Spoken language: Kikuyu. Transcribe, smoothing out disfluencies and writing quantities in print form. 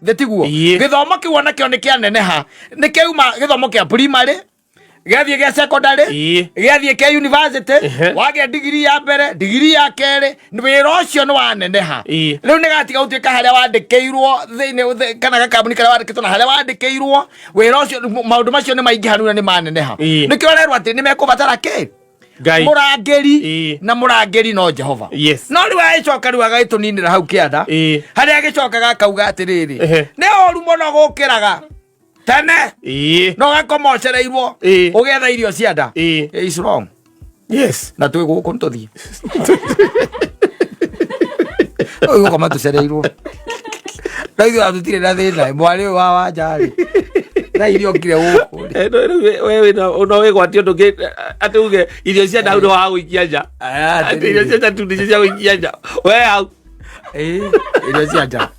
Thĩ tiguo? Ĩĩ. Gĩthomo kĩu onakĩo nĩ kĩaneneha, nĩ kĩauma gĩthomo kĩa primary gĩathiĩ gĩa secondary, gĩathiĩ kĩa university. Wagĩa digiri ya mbere, digiri ya kerĩ, wĩra ũcio nĩ waneneha. Rĩu nĩ gatiga gũtuĩka harĩa wandĩkĩirwo thĩinĩ kana gakambuni karĩa wandĩkĩtwo na harĩa wandĩkĩirwo wĩra ũcio. Maũndũ macio nĩ maingĩha rĩu na nĩ maneneha. Nĩkĩo ũrerwo atĩ nĩ mekũbatara kĩ? Ngai. Mũrangĩri. Na mũrangĩri no Jehova. No rĩu agĩcoka rĩu agagĩtũninĩra hau kĩanda, harĩa agĩcokaga akauga atĩrĩrĩ, nĩ ũru mũno gũkĩraga tene no gakoma ũcereirwo ũgĩetha irio cia nda. Is wrong. Na twĩ gũkũ nĩtũthiĩ rĩu gũkoma tũcereirwo, no ithuĩ tũtirĩ na thĩna. Mwarĩ ũyũ wa Wanja-rĩ, na irio okire gũkũ rĩ. Eh, no, rĩu we no wĩgwatie ũndũ ũngĩ, atĩ uge irio cia nda hau nĩ wa gũikia nja. Aya, Atĩ irio cia nda tu nĩcio cia gũikia nja we hau. Ĩĩ, irio cia nja.